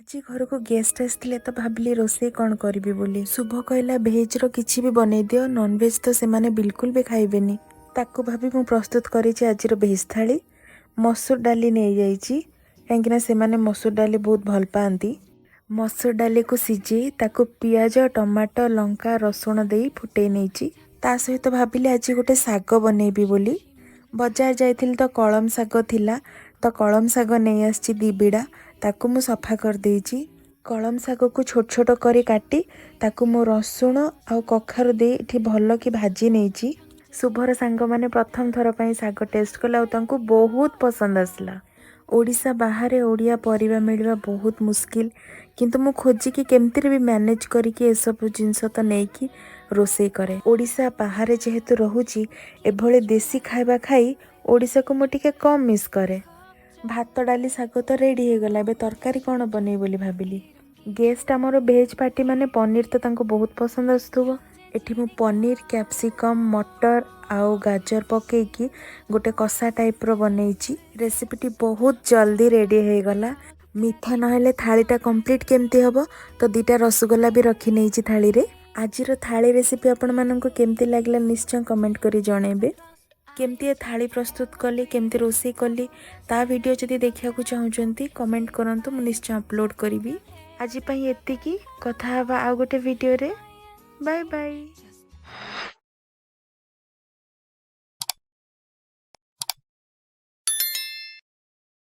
ଆଜି ଘରକୁ ଗେଷ୍ଟ ଆସିଥିଲେ ତ ଭାବିଲି ରୋଷେଇ କ'ଣ କରିବି ବୋଲି। ଶୁଭ କହିଲା, ଭେଜ୍ର କିଛି ବି ବନେଇ ଦିଅ, ନନଭେଜ୍ ତ ସେମାନେ ବିଲକୁଲ ବି ଖାଇବେନି। ତାକୁ ଭାବି ମୁଁ ପ୍ରସ୍ତୁତ କରିଛି ଆଜିର ଭେଜ୍ ଥାଳି। ମସୁର ଡାଲି ନେଇଯାଇଛି, କାହିଁକିନା ସେମାନେ ମସୁର ଡାଲି ବହୁତ ଭଲ ପାଆନ୍ତି। ମସୁର ଡାଲିକୁ ସିଝେଇ ତାକୁ ପିଆଜ, ଟମାଟୋ, ଲଙ୍କା, ରସୁଣ ଦେଇ ଫୁଟେଇ ନେଇଛି। ତା ସହିତ ଭାବିଲି ଆଜି ଗୋଟେ ଶାଗ ବନେଇବି ବୋଲି। ବଜାର ଯାଇଥିଲି ତ କଳମ ଶାଗ ଥିଲା, ତ କଳମ ଶାଗ ନେଇ ଆସିଛି 2 ବିଡ଼ା। ତାକୁ ମୁଁ ସଫା କରିଦେଇଛି। କଳମ ଶାଗକୁ ଛୋଟ ଛୋଟ କରି କାଟି ତାକୁ ମୁଁ ରସୁଣ ଆଉ କଖାରୁ ଦେଇ ଏଠି ଭଲ କି ଭାଜି ନେଇଛି। ଶୁଭର ସାଙ୍ଗମାନେ ପ୍ରଥମ ଥର ପାଇଁ ଶାଗ ଟେଷ୍ଟ କଲେ ଆଉ ତାଙ୍କୁ ବହୁତ ପସନ୍ଦ ଆସିଲା। ଓଡ଼ିଶା ବାହାରେ ଓଡ଼ିଆ ପରିବା ମିଳିବା ବହୁତ ମୁସ୍କିଲ, କିନ୍ତୁ ମୁଁ ଖୋଜିକି କେମିତିରେ ବି ମ୍ୟାନେଜ୍ କରିକି ଏସବୁ ଜିନିଷ ତ ନେଇକି ରୋଷେଇ କରେ। ଓଡ଼ିଶା ବାହାରେ ଯେହେତୁ ରହୁଛି, ଏଭଳି ଦେଶୀ ଖାଇବା ଖାଇ ଓଡ଼ିଶାକୁ ମୁଁ ଟିକେ କମ୍ ମିସ୍ କରେ। ଭାତ, ଡାଲି, ଶାଗ ତ ରେଡ଼ି ହେଇଗଲା। ଏବେ ତରକାରୀ କ'ଣ ବନେଇବି ବୋଲି ଭାବିଲି। ଗେଷ୍ଟ ଆମର ଭେଜ୍ ପାର୍ଟି ମାନେ ପନିର ତ ତାଙ୍କୁ ବହୁତ ପସନ୍ଦ ଆସୁଥିବ। ଏଠି ମୁଁ ପନିର, କ୍ୟାପ୍ସିକମ୍, ମଟର ଆଉ ଗାଜର ପକେଇକି ଗୋଟେ କଷା ଟାଇପ୍ର ବନେଇଛି। ରେସିପିଟି ବହୁତ ଜଲ୍ଦି ରେଡ଼ି ହେଇଗଲା। ମିଠା ନହେଲେ ଥାଳିଟା କମ୍ପ୍ଲିଟ୍ କେମିତି ହେବ? ତ 2ଟା ରସଗୋଲା ବି ରଖି ନେଇଛି ଥାଳିରେ। ଆଜିର ଥାଳି ରେସିପି ଆପଣମାନଙ୍କୁ କେମିତି ଲାଗିଲା, ନିଶ୍ଚୟ କମେଣ୍ଟ କରି ଜଣେଇବେ। କେମିତି ଏ ଥାଳି ପ୍ରସ୍ତୁତ କଲି, କେମିତି ରୋଷେଇ କଲି, ତା ଭିଡ଼ିଓ ଯଦି ଦେଖିବାକୁ ଚାହୁଁଛନ୍ତି, କମେଣ୍ଟ କରନ୍ତୁ, ମୁଁ ନିଶ୍ଚୟ ଅପଲୋଡ଼ କରିବି। ଆଜି ପାଇଁ ଏତିକି। କଥା ହେବା ଆଉ ଗୋଟେ ଭିଡ଼ିଓରେ। Bye bye.